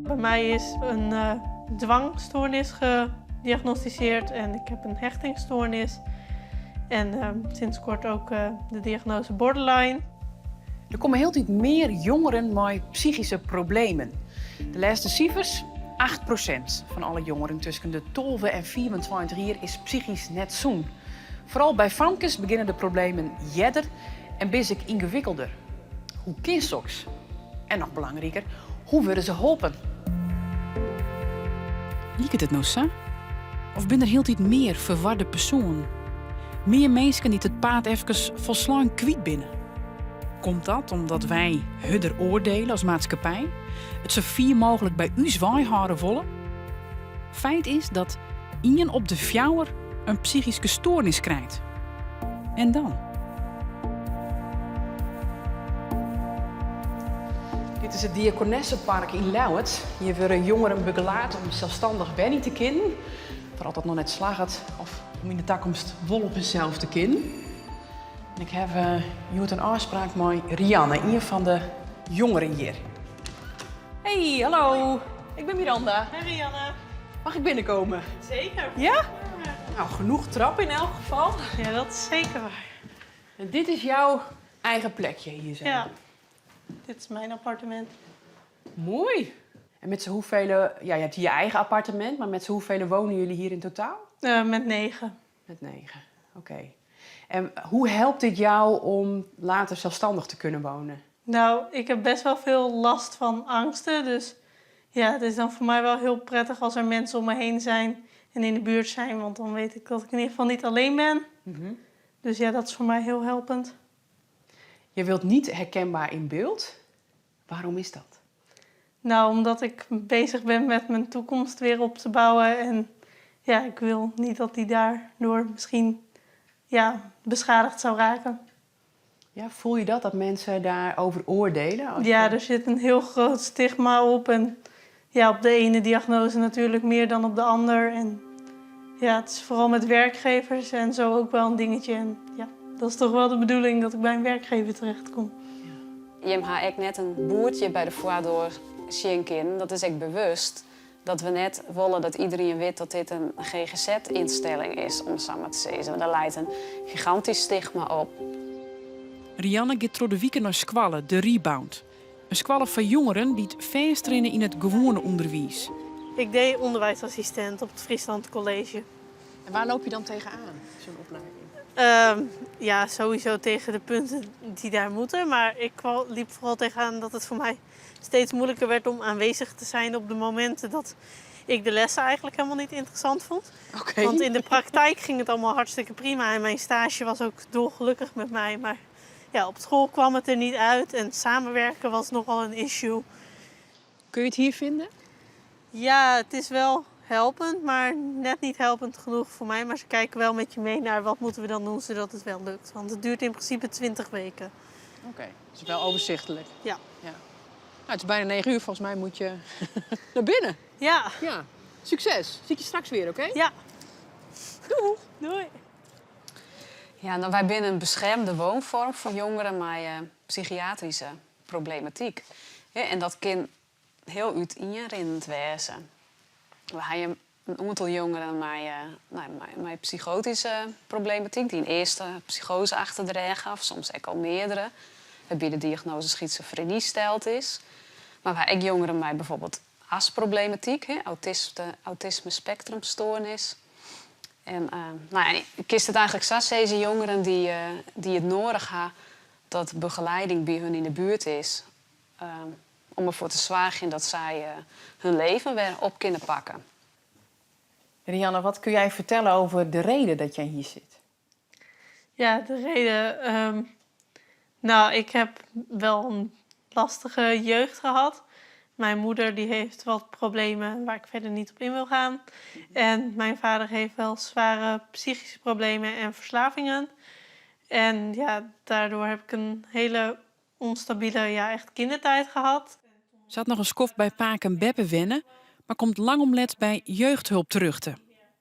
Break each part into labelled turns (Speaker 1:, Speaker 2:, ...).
Speaker 1: By my is in dwangstoarnis gediagnostiseerd en ik heb een hechtingsstoornis. En sinds kort ook de diagnose borderline.
Speaker 2: Der komme hieltyd mear jongeren mei psychyske problemen. De lêste sifers, 8% fan alle jongeren tusken de 12 en 25 jier is psychysk net sûn. Foaral by famkes begjinne de problemen earder en binne se ek yngewikkelder. Hoe kin soks? En noch belangriker, hoe wurde se holpen? Liket it no sa? Of binne der hieltyd mear ferwarde persoanen? Mear minsken dy't it paad efkes folslein kwyt binne? Komt dat omdat wy hurder oardiele as maatskippij? It sa fier mooglik by ús wei hâlde wolle? Feit is dat ien op de fjouwer in psychyske stoarnis krijt. En dan? Dit is it Diakonessepark yn Ljouwert. Hjir wurde jongeren begelaat om selsstannich wenje te kinnen. Foar as dat noch net slagget of om yn de takomst wol op hunsels te kinnen. En ik haw hjoed in ôfspraak mei Rianne, ien fan de jongeren hjir. Hey, hallo. Ik bin Miranda.
Speaker 1: Hey Rianne.
Speaker 2: Mag ik binnenkomen?
Speaker 1: Zeker.
Speaker 2: Ja? Nou, genoeg trap in elk geval.
Speaker 1: Ja, dat is zeker waar.
Speaker 2: En dit is jouw eigen plekje hier zo?
Speaker 1: Ja, dit is mijn appartement.
Speaker 2: Mooi. En met z'n hoeveel, ja, je hebt hier je eigen appartement, maar met z'n hoeveel wonen jullie hier in totaal?
Speaker 1: Met 9.
Speaker 2: Met 9, oké. En hoe helpt dit jou om later zelfstandig te kunnen wonen?
Speaker 1: Nou, ik heb best wel veel last van angsten. Dus ja, het is dan voor mij wel heel prettig als er mensen om me heen zijn en in de buurt zijn. Want dan weet ik dat ik in ieder geval niet alleen ben. Dus ja, dat is voor mij heel helpend.
Speaker 2: Je wilt niet herkenbaar in beeld. Waarom is dat?
Speaker 1: Nou, omdat ik bezig ben met mijn toekomst weer op te bouwen. En ja, ik wil niet dat die daardoor misschien, ja, beschadigd zou raken.
Speaker 2: Ja, voel je dat, dat mensen daarover oordelen? Als
Speaker 1: Ja,
Speaker 2: je
Speaker 1: er zit een heel groot stigma op. En ja, op de ene diagnose natuurlijk meer dan op de ander. En ja, het is vooral met werkgevers en zo ook wel een dingetje. En ja, dat is toch wel de bedoeling dat ik bij een werkgever terechtkom.
Speaker 3: Jim ha ek net in boerdje by de foardoar sjen kinnen. Dat is ek bewust dat we net wolle dat iedereen wit dat dit in GGZ-ynstelling is, om sa mar te sizzen. Want der leit in gigantysk stigma op.
Speaker 2: Rianne giet troch de wike nei skoalle, de Rebound. In skoalle foar jongeren dy't fêstrinne yn it gewoane ûnderwiis.
Speaker 1: Ik deed onderwijsassistent op het Friesland College.
Speaker 2: En waar loop je dan tegenaan, zo'n opleiding?
Speaker 1: Ja, sowieso tegen de punten die daar moeten. Maar ik liep vooral tegenaan dat het voor mij steeds moeilijker werd om aanwezig te zijn op de momenten dat ik de lessen eigenlijk helemaal niet interessant vond. Want in de praktijk ging het allemaal hartstikke prima en mijn stage was ook dolgelukkig met mij. Maar ja, op school kwam het er niet uit en samenwerken was nogal een issue.
Speaker 2: Kun je het hier vinden?
Speaker 1: Ja, het is wel helpend, maar net niet helpend genoeg voor mij. Maar ze kijken wel met je mee naar wat moeten we dan doen zodat het wel lukt. Want het duurt in principe 20 weken.
Speaker 2: Oké, dus wel overzichtelijk.
Speaker 1: Ja.
Speaker 2: Ja. Nou, het is bijna 9 uur, volgens mij moet je naar binnen.
Speaker 1: Ja.
Speaker 2: Ja. Succes. Zie ik je straks weer, oké?
Speaker 1: Ja.
Speaker 2: Doeg.
Speaker 1: Doei.
Speaker 3: Ja, nou, wy binne in beskermde woonfoarm foar jongeren mei psychiatryske problematyk. En dat kin hiel útienrinnend wêze. We hawwe in oantal jongeren nou, mei psychotyske problematyk, dy't in earste psychoaze achter de rêch hawwe, of soms ek al meardere, wêrby't de diagnoaze schizofreny steld is. Mar we hawwe ek jongeren mei byfoarbyld AS-problematyk, autisme spectrumstoarnis. En nou ja, kinst it eigentlik sa sizze, jongeren dy't it noadich hawwe dat begelieding by hun yn de buert is, om derfoar te soargjen dat sy hun leven wer op kinne pakke.
Speaker 2: Rianne, wat kun jij vertellen over de reden dat jij hier zit?
Speaker 1: Ja, de reden... Nou, ik heb wel een lastige jeugd gehad. Mijn moeder die heeft wat problemen waar ik verder niet op in wil gaan. En mijn vader heeft wel zware psychische problemen en verslavingen. En ja, daardoor heb ik een hele onstabiele, ja, echt kindertijd gehad.
Speaker 2: Se hat noch in skoft by pake en beppe wenne, mar komt lang om let by jeugdhulp terjochte.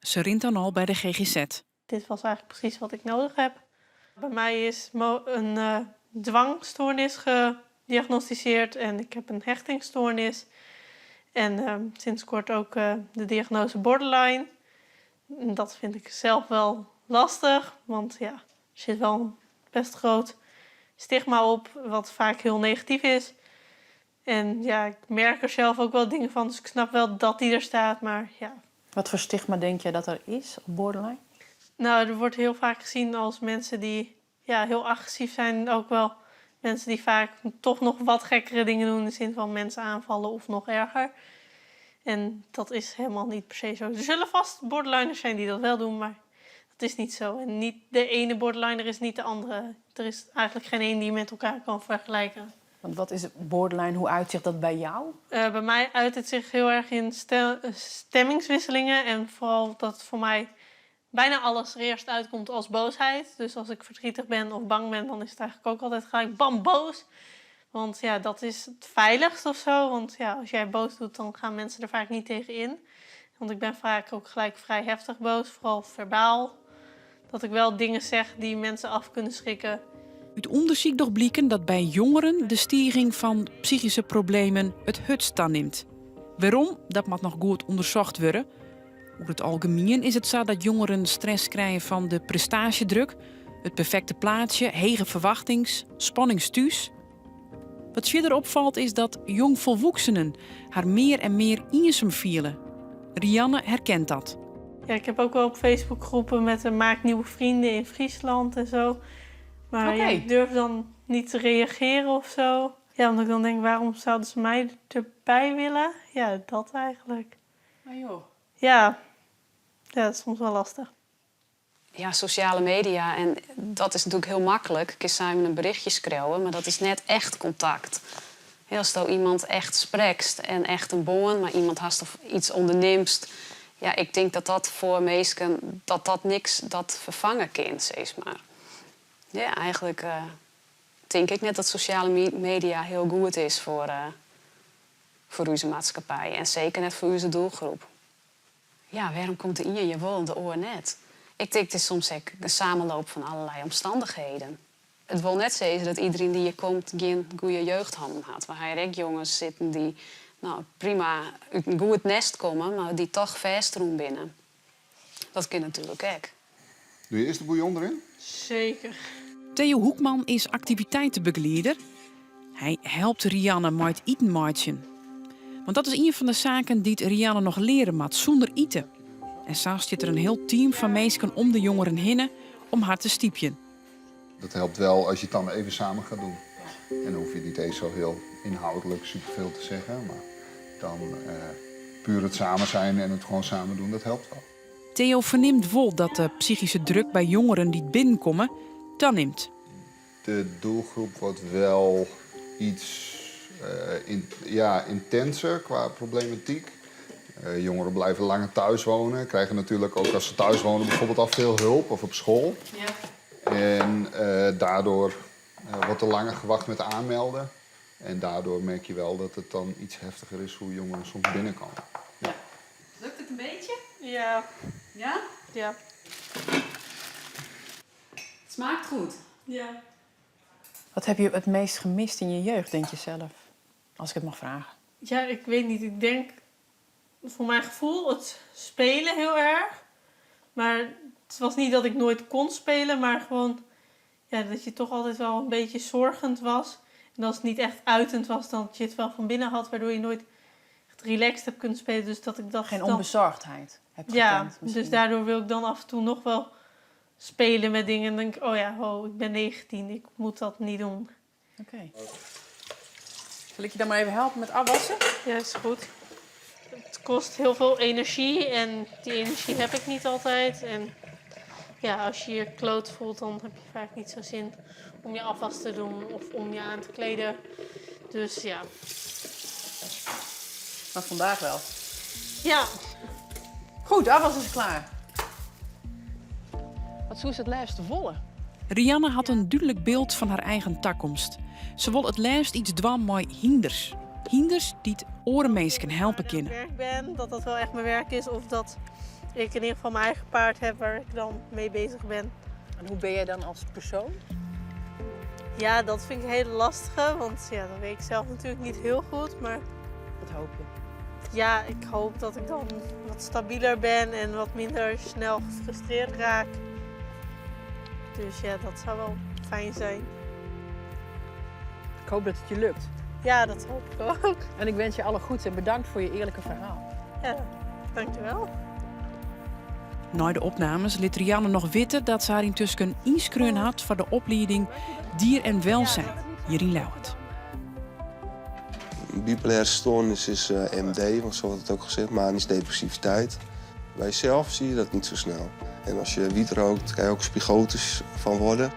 Speaker 2: Se rint dan al by de GGZ.
Speaker 1: Dit was eigenlijk precies wat ik nodig heb. By my is in dwangstoarnis gediagnostiseerd en ik heb in hechtingsstoarnis. En sinds kort ook de diagnose borderline. En dat vind ik zelf wel lastig, want ja, er zit wel een best groot stigma op, wat vaak heel negatief is. En ja, ik merk er zelf ook wel dingen van, dus ik snap wel dat die er staat, maar ja.
Speaker 4: Wat voor stigma denk jij dat er is op borderline?
Speaker 1: Nou, er wordt heel vaak gezien als mensen die ja, heel agressief zijn. Ook wel mensen die vaak toch nog wat gekkere dingen doen. In de zin van mensen aanvallen of nog erger. En dat is helemaal niet per se zo. Er zullen vast borderliners zijn die dat wel doen, maar dat is niet zo. En niet de ene borderliner is niet de andere. Er is eigenlijk geen één die je met elkaar kan vergelijken.
Speaker 4: Want wat is borderline? Hoe uit zich dat bij jou?
Speaker 1: Bij mij uit het zich heel erg in stemmingswisselingen. En vooral dat voor mij bijna alles er eerst uitkomt als boosheid. Dus als ik verdrietig ben of bang ben, dan is het eigenlijk ook altijd gelijk bam, boos. Want ja, dat is het veiligst of zo. Want ja, als jij boos doet, dan gaan mensen er vaak niet tegen in. Want ik ben vaak ook gelijk vrij heftig boos, vooral verbaal. Dat ik wel dingen zeg die mensen af kunnen schrikken.
Speaker 2: Ut ûndersyk docht bliken dat by jongeren de stiging fan psychyske problemen it hurdst tanimt. Wêrom, dat moat noch goed ûndersocht wurde. Oer it algemien is it sa dat jongeren stress krije fan de prestaasjedruk, it perfekte plaatsje, hege ferwachtings, spannings thús. Wat fierder opfalt is dat jongfolwoeksenen har mear en mear iensum fiele. Rianne herkent dat.
Speaker 1: Ja, ik heb ook wel op Facebook groepen met een maak nieuwe vrienden in Friesland en zo. Maar ja, ik durf dan niet te reageren of zo. Ja, omdat ik dan denk, waarom zouden ze mij erbij willen? Ja, dat eigenlijk.
Speaker 2: Ah joh.
Speaker 1: Ja. Ja, dat is soms wel lastig.
Speaker 3: Ja, sociale media, en dat is natuurlijk heel maklik. Kinst samen in berichtje skriuwe, mar dat is net echt kontakt. Hè, ast iemand echt sprekst en echt in bân mei iemand hast of iets ûndernimst. Ja, ik tink dat dat foar minsken, dat dat niks dat ferfange kin, sis mar. Ja, eigenlijk tink ik net dat sosjale media hiel goed is foar ús maatskippij en seker net foar ús doelgroep. Ja, wêrom komt de ien hjir wol en de oar net? Ik tink it is soms ek in samenloop fan allerlei omstannichheden. It wol net sizze dat iderien dy't hjir komt gjin goede jeugd hân hat. We ha hjir ek jonges sitten dy't no, prima út in goed nest komme, mar dy't toch fêstrûn binne. Dat kin natuerlik ek.
Speaker 5: Doe je earst de bouillon deryn?
Speaker 1: Seker.
Speaker 2: Theo Hoekman is aktiviteitebegelieder. Hy helpt Rianne mei it iten meitsjen. Want dat is ien fan de saken dy't Rianne noch leare moat sûnder ite. En sa stiet der in hiel team fan minsken om de jongeren hinne om har te stypjen.
Speaker 5: Dat helpt wel als je het dan even samen gaat doen. En dan hoef je niet eens zo heel inhoudelijk superveel te zeggen. Maar dan puur het samen zijn en het gewoon samen doen, dat helpt wel.
Speaker 2: Theo fernimt wol dat de psychyske druk by jongeren dy't binnenkomme tanimt.
Speaker 5: De doelgroep wordt wel iets ja, intenser qua problematiek. Jongeren blijven langer thuis wonen. Krijgen natuurlijk ook als ze thuis wonen bijvoorbeeld al veel hulp of op school. En daardoor wordt er langer gewacht met aanmelden. En daardoor merk je wel dat het dan iets heftiger is hoe jongeren soms binnenkomen.
Speaker 2: Ja. Lukt het een beetje?
Speaker 1: Ja.
Speaker 2: Ja?
Speaker 1: Ja.
Speaker 2: Het smaakt goed.
Speaker 1: Ja.
Speaker 4: Wat heb je het meest gemist in je jeugd, denk je zelf? Als ik het mag vragen.
Speaker 1: Ja, ik weet niet. Ik denk voor mijn gevoel het spelen heel erg. Maar het was niet dat ik nooit kon spelen, maar gewoon ja, dat je toch altijd wel een beetje zorgend was. En als het niet echt uitend was, dan dat je het wel van binnen had, waardoor je nooit echt relaxed hebt kunnen spelen. Dus dat ik dat
Speaker 4: Geen
Speaker 1: dan
Speaker 4: onbezorgdheid hebt
Speaker 1: Ja,
Speaker 4: gekend, misschien.
Speaker 1: dus daardoor wil ik dan af en toe nog wel spelen met dingen. En dan denk ik, oh ja, ho, ik ben 19, ik moet dat niet doen.
Speaker 4: Oké. Zal ik je dan maar even helpen met afwassen?
Speaker 1: Ja, is goed. Het kost heel veel energie en die energie heb ik niet altijd. En ja, als je je kloot voelt, dan heb je vaak niet zo zin om je afwas te doen of om je aan te kleden. Dus ja.
Speaker 4: Maar vandaag wel.
Speaker 1: Ja.
Speaker 4: Goed, afwas is klaar. Wat soest it leafste wolle?
Speaker 2: Rianne hat in dúdlik byld fan har eigen takomst. Se wol it leafst iets dwaan mei hynders. Hynders dy't oare minsken helpe kinne.
Speaker 1: Dat ik werk ben, dat dat wel echt mijn werk is. Of dat ik in ieder geval mijn eigen paard heb waar ik dan mee bezig ben.
Speaker 4: En hoe ben jij dan als persoon?
Speaker 1: Ja, dat vind ik een hele lastige. Want ja, dat weet ik zelf natuurlijk niet heel goed. Maar
Speaker 4: Wat hoop je?
Speaker 1: Ja, ik hoop dat ik dan wat stabieler ben en wat minder snel gefrustreerd raak. Dus ja, dat zou wel fijn zijn.
Speaker 4: Ik hoop dat het je lukt.
Speaker 1: Ja, dat hoop ik ook.
Speaker 4: En ik wens je alle goeds en bedankt voor je eerlijke verhaal.
Speaker 1: Ja, dankjewel.
Speaker 2: Nei de opnames lit Rianne noch witte dat se har yntusken ynskreaun hat foar de oplieding Dier en Welzijn hjir yn Ljouwert.
Speaker 6: Een bipolaire stoornis is MD, want zo wordt het ook gezegd, manisch depressiviteit. Bij jezelf zie je dat niet zo snel. En als je wiet rookt, kan je ook psychotisch van worden.